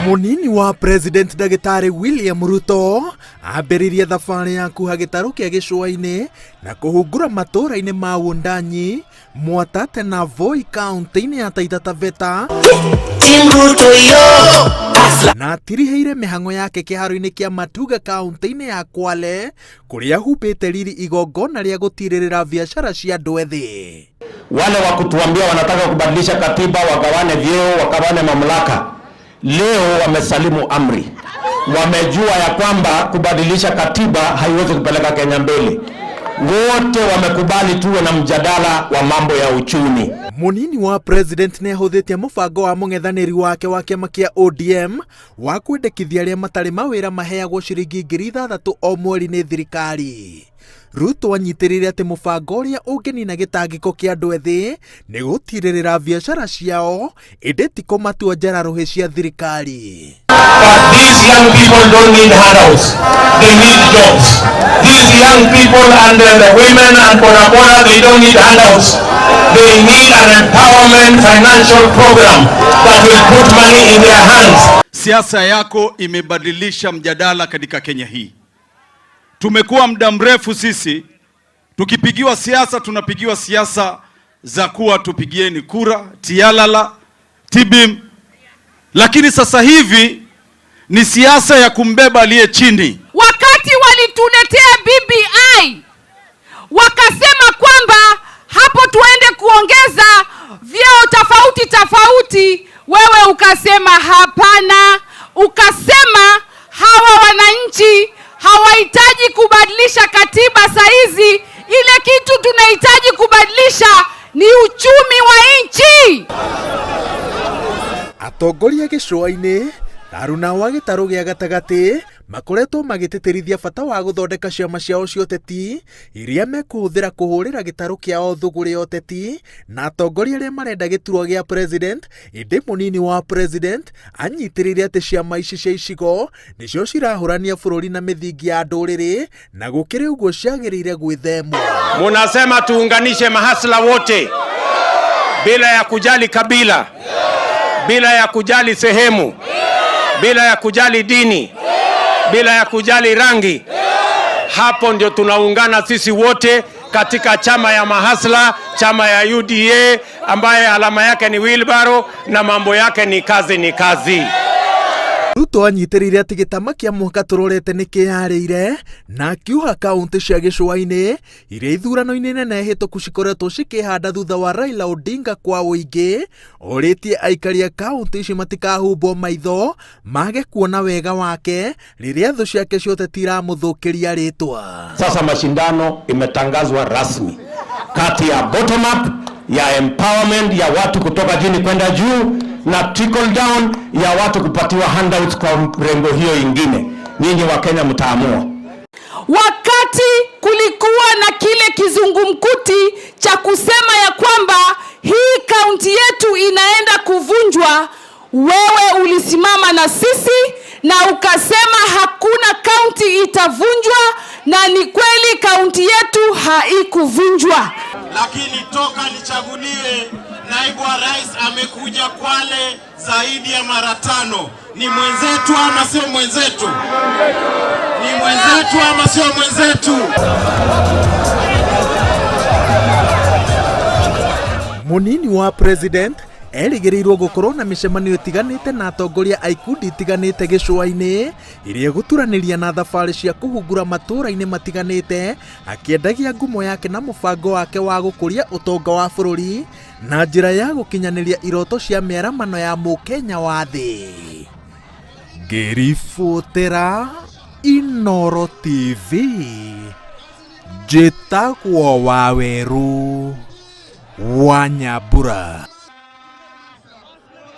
Munini wa President Ndagĩtarĩ William Ruto ambĩrĩirie thabarĩ ya kuha gĩtarũ kĩa gĩcũa-inĩ na kũhungura matũũra-inĩ ma Wundanyi, Mwatate na Voi kaunti-inĩ ya Taita Taveta. Team Ruto yo. Na atirihĩire mĩhang'o yake kĩharo-inĩ kĩa Matuga kaunti-inĩ ya Kwale kũrĩa ahumbĩte riri igongona rĩa gũtirĩrĩra biacara cia andũ ethĩ. Wale wa kutuambia wanataka kubadilisha katiba, wagawane vyeo, wagawane mamlaka, leo wamesalimu amri. Wamejua ya kwamba kubadilisha katiba haiwezi kupeleka Kenya mbele. Wote wamekubali tuwe na mjadala wa mambo ya uchumi. Munini wa president nĩ ahũthĩtie mũbango wa mũng'ethanĩri wake wa kĩama kĩa ODM wa kwendekithia arĩa matarĩ mawĩra maheagwo ciringi 6,000 o mweri nĩ thirikari. Ruto anyitĩrĩire atĩ mũbango ũrĩa ũngĩnina gĩtangĩko kĩa andũ ethĩ nĩ gũtirĩrĩra biacara ciao ĩndĩ ti kũmatua njara rũhĩ cia thirikari. But these young people don't need handouts. They need jobs. These young people and the women and boda boda, they don't need handouts. They need an empowerment financial program that will put money in their hands. Siasa yako imebadilisha mjadala katika Kenya hii. Tumekuwa muda mrefu sisi tukipigiwa siasa, tunapigiwa siasa za kuwa tupigieni kura tialala tibim, lakini sasa hivi ni siasa ya kumbeba aliye chini. Wakati walituletea BBI wakasema kwamba hapo tuende kuongeza vyeo tofauti tofauti, wewe ukasema hapana, ukasema hawa wananchi hawahitaji kubadilisha katiba saizi, ile kitu tunahitaji kubadilisha ni uchumi wa nchi. Atongoria gĩcũa-inĩ Aruna wa gĩtarũ gĩa gatagatĩ makoretwo magĩtĩtĩrithia bata wa gũthondeka ciama ciao cia ũteti iria mekũhũthĩra kũhũrĩra gĩtarũ kĩao thũgũrĩ ya ũteti na atongoria arĩa marenda gĩturwa gĩa president, ĩndĩ mũnini wa president anyitĩrĩire atĩ ciama ici cia icigo nĩcio cirahũrania bũrũri na mĩthingi ya ndũrĩrĩ na gũkĩrĩ ũguo ciagĩrĩire gwĩthemwo. Munasema tuunganishe mahasla wote bila ya kujali kabila, bila ya kujali sehemu, bila ya kujali dini, bila ya kujali rangi. Hapo ndio tunaungana sisi wote katika chama ya mahasla, chama ya UDA ambaye alama yake ni wheelbarrow na mambo yake ni kazi ni kazi. Ruto anyitĩrĩire atĩ gĩtama kĩa mũhaka tũrorete nĩ kĩyarĩire na akiuga kaunti cia gĩcũa-inĩ iria ithurano-inĩ nene hĩtũku cikoretwo cikĩhanda thutha wa Raila Odinga kwa ũingĩ, orĩtie aikari a kaunti ici matikahumbwo maitho mage kuona wega wake rĩrĩa thũ ciake cia ũteti iramũthũkĩria rĩtwa. Sasa mashindano imetangazwa rasmi kati ya bottom up ya empowerment ya watu kutoka chini kwenda juu na trickle down ya watu kupatiwa handouts kwa mrengo hiyo ingine. Nyinyi wa Kenya mtaamua. Wakati kulikuwa na kile kizungumkuti cha kusema ya kwamba hii kaunti yetu inaenda kuvunjwa, wewe ulisimama na sisi na ukasema hakuna kaunti itavunjwa, na ni kweli kaunti yetu haikuvunjwa. Lakini toka nichaguliwe, naibu wa rais amekuja Kwale zaidi ya mara 5. Ni mwenzetu ama sio mwenzetu? Ni mwenzetu ama sio mwenzetu? Munini wa president erĩgĩrĩirwo gũkorwo na mĩcemanio ĩtiganĩte na atongoria a ikundi itiganĩte gĩcũa-inĩ iria ĩgũturanĩria na thabarĩ cia kũhungura matũũra-inĩ matiganĩte akĩendagia ngumo yake na mũbango wake wa gũkũria ũtonga wa bũrũri na njĩra ya gũkinyanĩria iroto cia mĩaramano ya mũkenya wa thĩ. Ngĩribotera Inooro TV, njĩtagwo Wawerũ wa Nyambura.